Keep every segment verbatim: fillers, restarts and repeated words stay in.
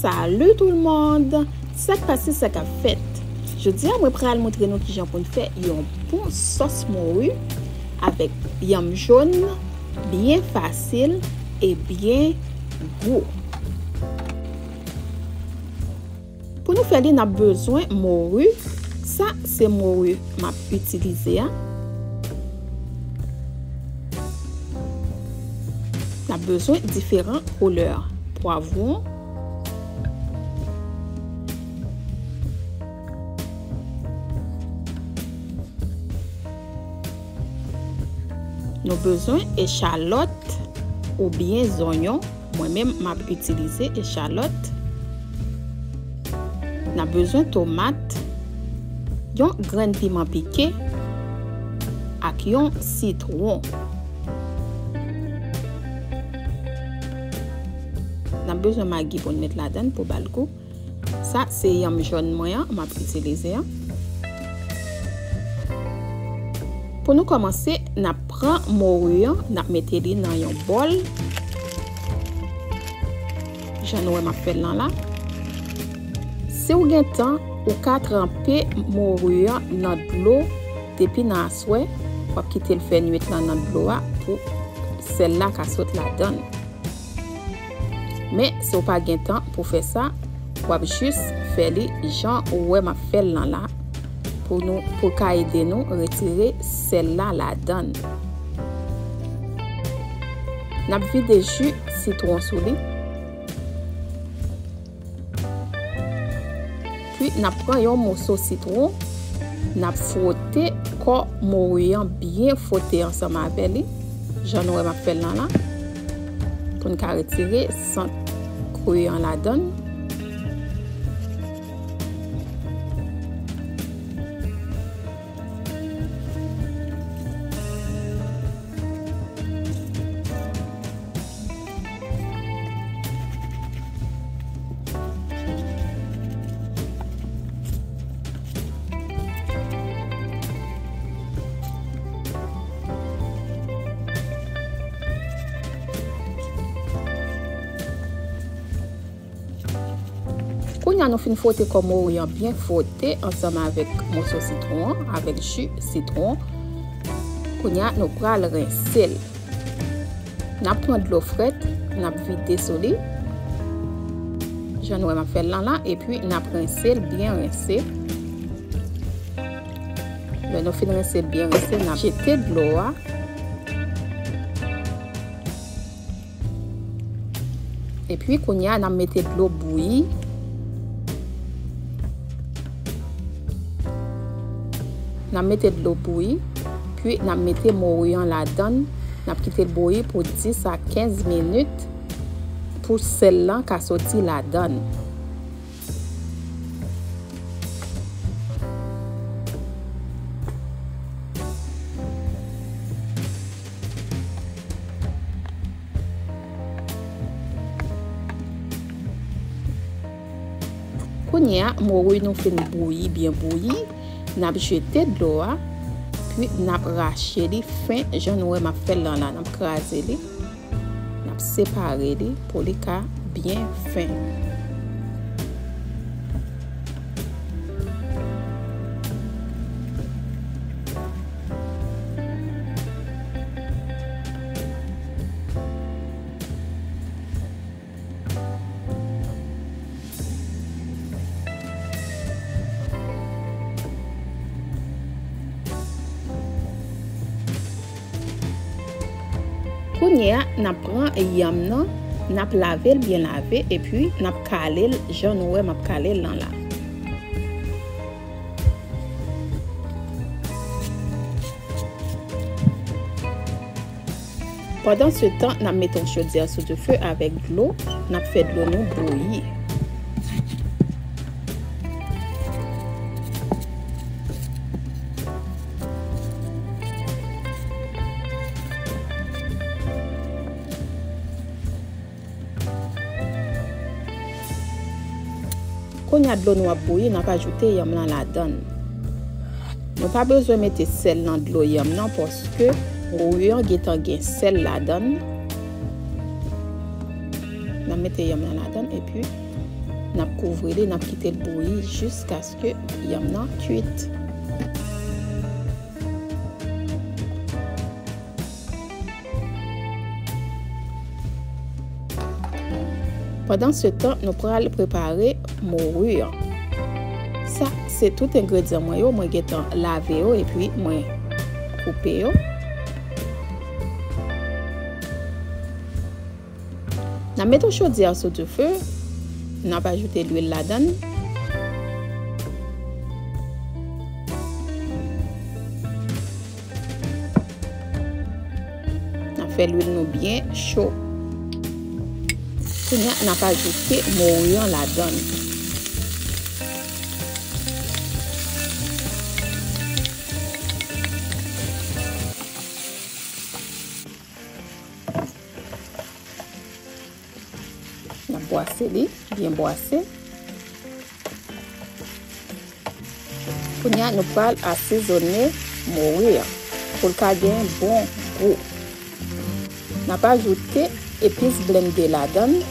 Salut tout le monde! Sa k pase, sa k ap fèt? Jodi a, mwen pral montre nou kijan pou n fè yon bon sòs mori avèk yanm jòn, byen fasil e byen gou. Pou nou fè li, n ap bezwen mori. Sa se mori m ap itilize a. N ap bezwen diferan koulè pwavwon. Nou bezwen echalòt oubyen zonyon. Mwen menm, m ap itilize echalòt. N ap bezwen tomat, yon grenn piman pike ak yon sitwon. N ap bezwen magi pou n met ladan l pou ba l gou. Sa se yanm jòn mwen an, m ap itilize an. Pou nou kòmanse, n ap pran mori an, n ap mete li nan yon bòl. Jan nou wè m ap fè l lan la. Si w gen tan, ou ka tranpe mori an nan dlo depi nan aswè, w ap kite l fè nwit lan nan dlo a pou sèl la ka sot ladan l. Men, si w pa gen tan pou fè sa, w ap jis fè li jan ou wè m ap fè l lan la, pou nou, pou l ka ede nou retire sèl la ladan l. N ap vide ji sitwon sou li. Pi, n ap pran yon moso sitwon, n ap fwote kò mori an, byen fwote ansanm avè li, jan nou wè m ap fè l lan la, pou n ka retire sant kri an ladan l. Kounye a nou fin fwote kò mori an byen fwote ansanm avèk moso sitwon an, avèk ji sitwon. Kounye a nou pral rense l. N ap pran dlo frèt, n ap vide sou li. Jan nou wè m ap fè l lan la, epi n ap rense l, byen rense. Lè nou fin rense l, byen rense, n ap jete dlo a. Epi, kounye a, n ap mete dlo bouyi. N ap mete dlo bouyi, pi n ap mete mori an ladan l. N ap kite l bouyi pou dis a kenz minit pou sèl lan ka soti ladan l. Kounye a, mori nou fin bouyi, byen bouyi, n ap jete dlo a, pi n ap rache li fen, jan nou wè m ap fè l lan la, n ap kraze li. N ap separe li pou li ka byen fen. Kounye a, n ap pran yanm nan, n ap lave l byen lave, epi n ap kale l jan nou wè m ap kale l lan la. Pandansetan, n ap mete yon chodyè sou dife avèk dlo, n ap fè dlo nou bouyi. Kounye a dlo nou ap bouyi, n ap ajoute yanm lan ladan l. Nou pa bezwen mete sèl nan dlo yanm nan, paske mori an gentan gen sèl ladan l. N ap mete yanm lan ladan l, epi N ap kouvri li, n ap kite l bouyi jiskaske yanm nan kuit. Pandan se tan, nou pral prepare mori an. Sa, se tout engredyan mwen yo, mwen gentan lave yo epi mwen koupe yo. N ap mete yon chodyè sou dife, n ap ajoute lwil ladan l. N ap fè lwil nou byen cho. Kounye a, n ap ajoute mori an ladan l. N ap bwase li, byen bwase. Kounye a, nou pral asezone mori an pou l ka gen bon gou. N ap ajoute epis blende ladan l.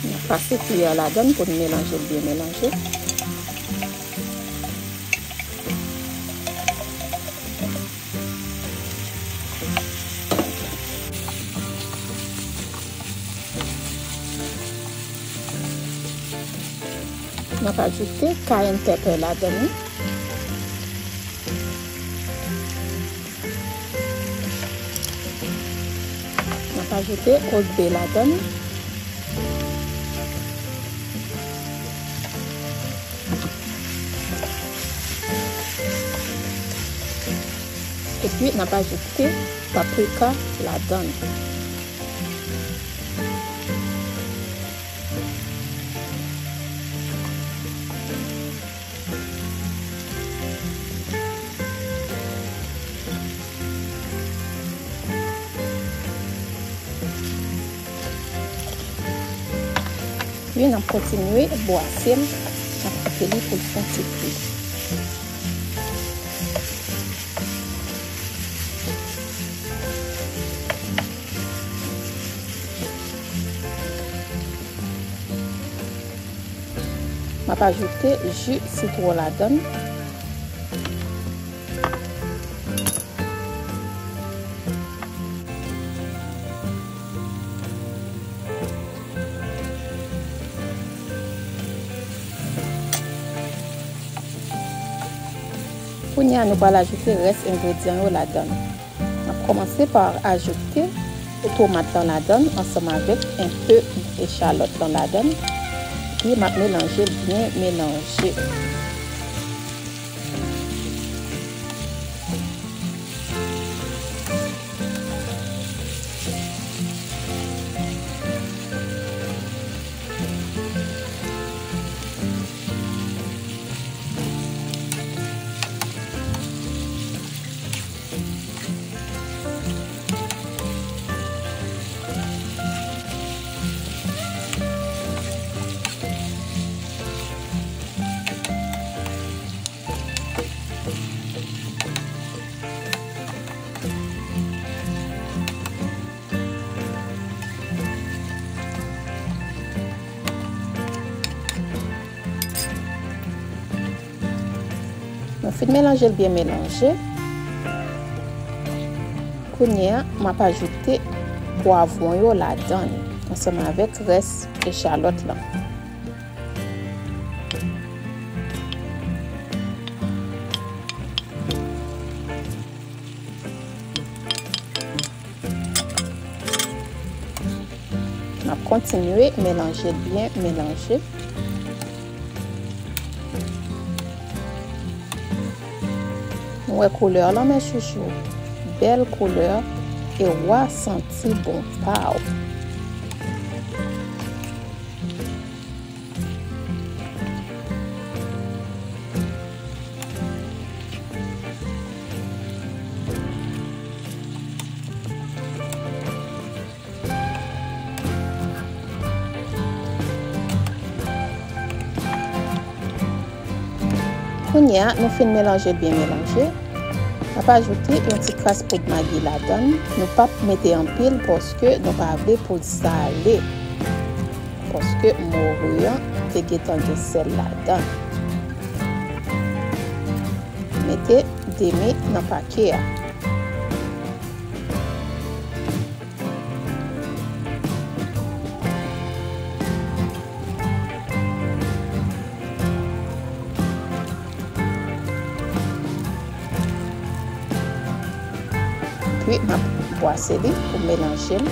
N ap pase kiyè ladan l pou n melanje l byen melanje. N ap ajoute cayenne pepper ladan l. N ap ajoute old bay ladan l. Epi n ap ajoute paprika ladan l. Epi n ap kontinye bwase l, n ap kite li pou l fè yon ti kwi. M ap ajoute ji sitwon ladan l. Kounye a, nou pral ajoute rès engredyan yo ladan l. N ap kòmanse pa ajoute tomat lan ladan l ansanm avèk enpe echalòt lan ladan l. Epi m ap melanje l byen melanje. Nou fin melanje l byen melanje. Kounye a, m ap ajoute pwavwon yo ladan l, ansanm avèk rès echalòt lan. N ap kontinye melanje l byen melanje. Nou wè koulè lan, mes chouchous. Bèl koulè e w a santi bon pa w. Kounye a, nou fin melanje byen melanje. N ap ajoute yon ti kras poud magi ladan l. Nou p ap mete anpil paske nou pa vle pou l sale. Paske mori an te gentan gen sèl ladan l. Mete demi nan pake a. Epi, m ap bwase li pou melanje l.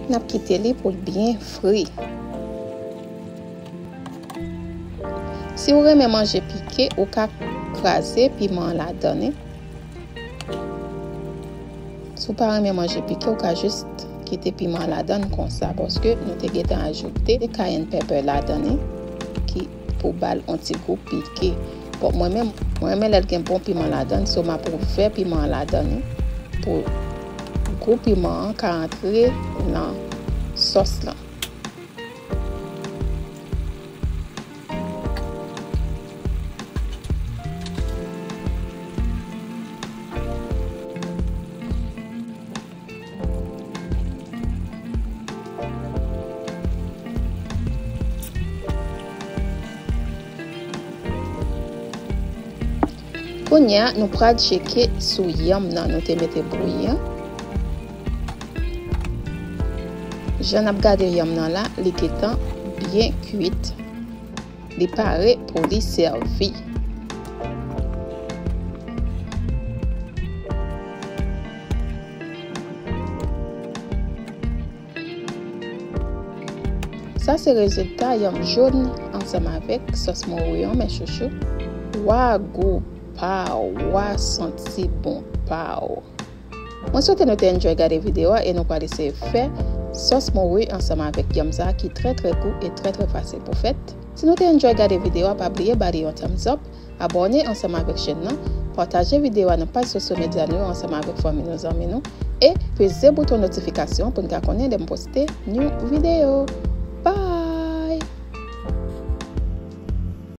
N ap kite li pou l byen fri. Si w renmen manje pike, ou ka kraze piman an ladan li. Si w pa renmen manje pike, ou ka jis kite piman an ladan l konsa, paske nou te gentan ajoute cayenne pepper ladan li, ki pou ba l yon ti gou pike. Bon, mwen menm, mwen renmen lè l gen bon piman ladan l, so m ap ouvè piman an ladan li pou gou piman an ka antre nan sòs lan. Kounye a, nou pral tcheke sou yanm nan nou te mete bouyi an. Jan n ap gade yanm nan la, li gentan byen kuit. Li pare pou li sèvi. Sa se rezilta yanm jòn ansanm avèk sòs mori an, mes chouchous. Wa gou pa w, wa santi bon pa w. Mwen swete nou te enjoy gade videyo a e nou pral eseye fè sòs mori ansanm avèk yanm sa a ki trè trè gou e trè trè fasil pou fèt. Si nou te enjoy gade videyo a, pa bliye ba li yon thumbs up, abòne ansanm avèk chèn nan, pataje videyo a nan paj sosyo medya nou yo ansanm avèk fanmi nou, zanmi nou, e peze bouton notifikasyon pou n ka konnen lè m poste new videyo. Bye!